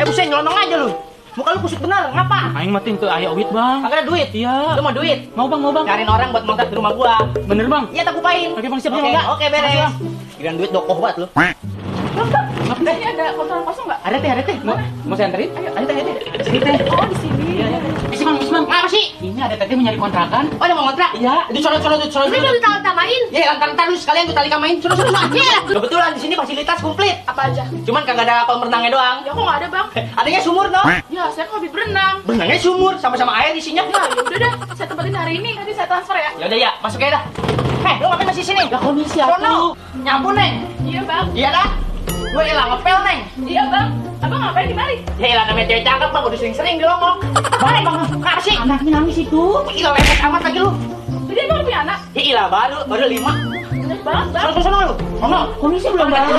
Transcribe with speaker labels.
Speaker 1: Buset, nyelonong aja lu. Muka lu kusut bener, ngapa?
Speaker 2: Aing matiin tuh aya duit, Bang.
Speaker 1: Kagak ada duit?
Speaker 2: Iya.
Speaker 1: Lu mau duit?
Speaker 2: Mau, Bang, mau, Bang.
Speaker 1: Cariin orang buat ngontrak di rumah gua.
Speaker 2: Bener, Bang.
Speaker 1: Iya, tak kupain.
Speaker 2: Oke, Bang, siap,
Speaker 1: Oke,
Speaker 2: Bang.
Speaker 1: oke, beres. Kirain duit dokoh banget lu.
Speaker 3: Ini ada kontrakan kosong nggak?
Speaker 1: Ada teh.
Speaker 2: Mau saya anterin?
Speaker 1: Ayo teh.
Speaker 2: Sini, Teh.
Speaker 3: Oh, di sini.
Speaker 2: Isi, Bang, isi, Bang.
Speaker 1: Ngapa sih?
Speaker 2: Ini ada Teteh mencari kontrakan.
Speaker 1: Oh, ada mau ngontrak?
Speaker 2: Iya.
Speaker 1: Itu sono.
Speaker 3: Ini belum ditamain.
Speaker 1: Ya, lantar lu sekalian gue tali kamain. Sono. Iya. Kebetulan di sini fasilitas komplit.
Speaker 3: Apa aja?
Speaker 1: Cuman kagak ada kolam renangnya doang.
Speaker 3: Ya kok nggak ada, Bang?
Speaker 1: Adanya sumur dong.
Speaker 3: Ya, saya kan hobi berenang.
Speaker 1: Berenangnya sumur sama-sama air isinya.
Speaker 3: Ya udah dah, saya tempatin hari ini, nanti saya transfer ya.
Speaker 1: Ya udah ya, masuk aja dah. Lu ngapain masih sini?
Speaker 2: Lah, komisi
Speaker 1: Sono. Nyapu, Neng.
Speaker 3: Iya, Bang.
Speaker 1: Iya dah. Gue hilang ngepel, Neng.
Speaker 3: Iya, Bang. Abang ngapain di mari?
Speaker 1: Ya hilang namanya cewek cakep, Bang. Udah sering-sering dilongok. Bang, kenapa sih?
Speaker 2: Anaknya nangis itu.
Speaker 1: Gila, lepek amat lagi lu.
Speaker 3: Jadi abang punya anak?
Speaker 1: Ya ilah, baru 5.
Speaker 3: Bener banget, Bang.
Speaker 1: Sono lu.
Speaker 2: Komisi belum bayar.